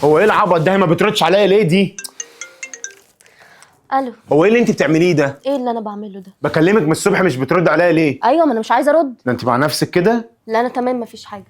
هو ايه العبط ده؟ ما بتردش عليا ليه دي؟ الو. هو ايه اللي انت بتعمليه ده؟ ايه اللي انا بعمله ده؟ بكلمك من الصبح مش بترد عليا ليه؟ ايوه ما انا مش عايزه ارد. ده انت مع نفسك كده؟ لا انا تمام مفيش حاجة.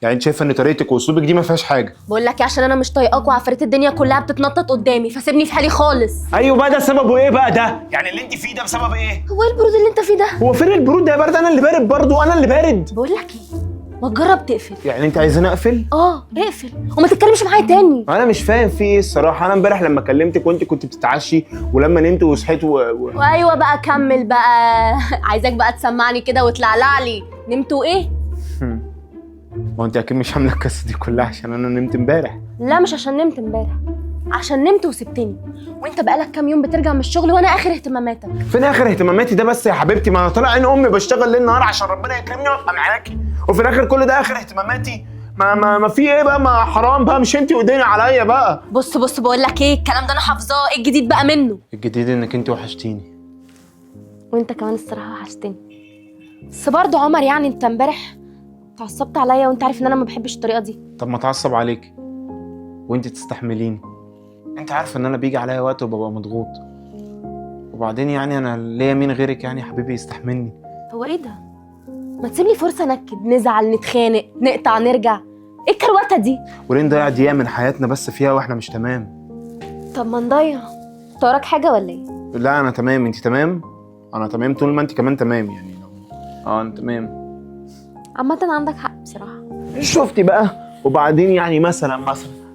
يعني انت شايفه ان طريقتك واسلوبك دي ما فيهاش حاجة؟ بقول لك عشان انا مش طايقاك وعفاريت الدنيا كلها بتتنطط قدامي، فسيبني في حالي خالص. ايوه بقى ده سببه ايه بقى ده؟ يعني اللي انت فيه ده بسبب ايه؟ هو ايه البرود اللي انت فيه ده؟ هو فين البرود ده يا برد؟ انا اللي بارد برضه، انا اللي بارد. بقول لك ايه، ما تجرب تقفل. يعني انت عايزاني اقفل؟ اه اقفل وما تتكلمش معايا تاني. انا مش فاهم في ايه الصراحة. انا امبارح لما كلمتك وانت كنت بتتعشي، ولما نمت وصحيت وايوة بقى كمل بقى. عايزاك بقى تسمعني كده وتلعلع لي نمت وايه؟ ما انت اكيد مش عامله القصة دي كلها عشان انا نمت امبارح. لا مش عشان نمت امبارح، عشان نمت وسبتني، وانت بقالك كام يوم بترجع من الشغل وانا اخر اهتماماتك. فين اخر اهتماماتي ده بس يا حبيبتي؟ ما انا طالع عين امي بشتغل ليل نهار عشان ربنا يكرمني وابقى معاكي، وفي الاخر كل ده اخر اهتماماتي؟ ما في ايه بقى؟ ما حرام بقى، مش انت وايدينا عليا بقى. بص بص بقول لك ايه، الكلام ده انا حافظاه، ايه الجديد بقى منه؟ الجديد انك انت وحشتيني. وانت كمان الصراحة وحشتني. بس برضه عمر يعني انت امبارح اتعصبت عليا وانت عارف ان انا ما بحبش الطريقة دي. طب ما اتعصب عليك وانت تستحمليني؟ انت عارفه ان انا بيجي عليا وقت وببقى مضغوط، وبعدين يعني انا ليا مين غيرك يعني يا حبيبي يستحملني؟ هو ايه ده؟ ما تسيب لي فرصة نكد، نزعل، نتخانق، نقطع، نرجع. ايه الكروته دي؟ وليه نضيع دقيقة من حياتنا بس فيها واحنا مش تمام؟ طب ما نضيع. انت وراك حاجة ولا ايه؟ لا انا تمام، انت تمام؟ انا تمام طول ما انت كمان تمام يعني. انا تمام. عامة عندك حق بصراحة. شفتي بقى؟ وبعدين يعني مثلا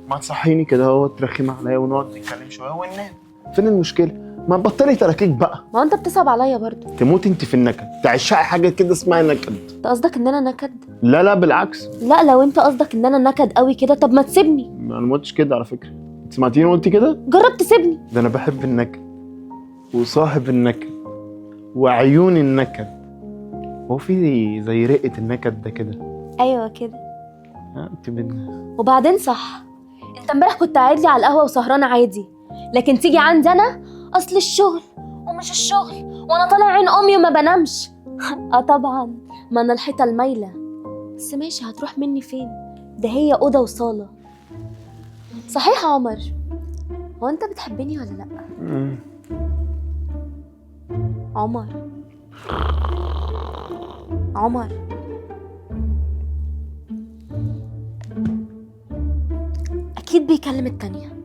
ما تصحيني كده اهو، ترخم عليا ونقعد نتكلم شوية وننام. فين المشكلة؟ ما تبطلي تراكيك بقى. ما انت بتصعب عليا برضو. تموت انت في النكد، تعشقي حاجة كده اسمها نكد. انت قصدك ان انا نكد؟ لا لا بالعكس. لا لو انت قصدك ان انا نكد قوي كده طب ما تسيبني. انا ما قلتش كده على فكرة، انت سمعتيني قلت كده؟ جرب تسيبني. ده انا بحب النكد وصاحب النكد وعيون النكد. هو في زي رقه النكد ده كده؟ ايوه كده. انت وبعدين صح، انت امبارح كنت قاعد لي على القهوة وسهرانه عادي، لكن تيجي عندي انا اصل الشغل ومش الشغل وانا طالع عين امي وما بنامش. اه طبعا ما انا الحيطة المايله. بس ماشي، هتروح مني فين؟ ده هي اوضة وصاله. صحيح يا عمر، هو انت بتحبني ولا لا؟ عمر عمر اكيد بيكلم التانية.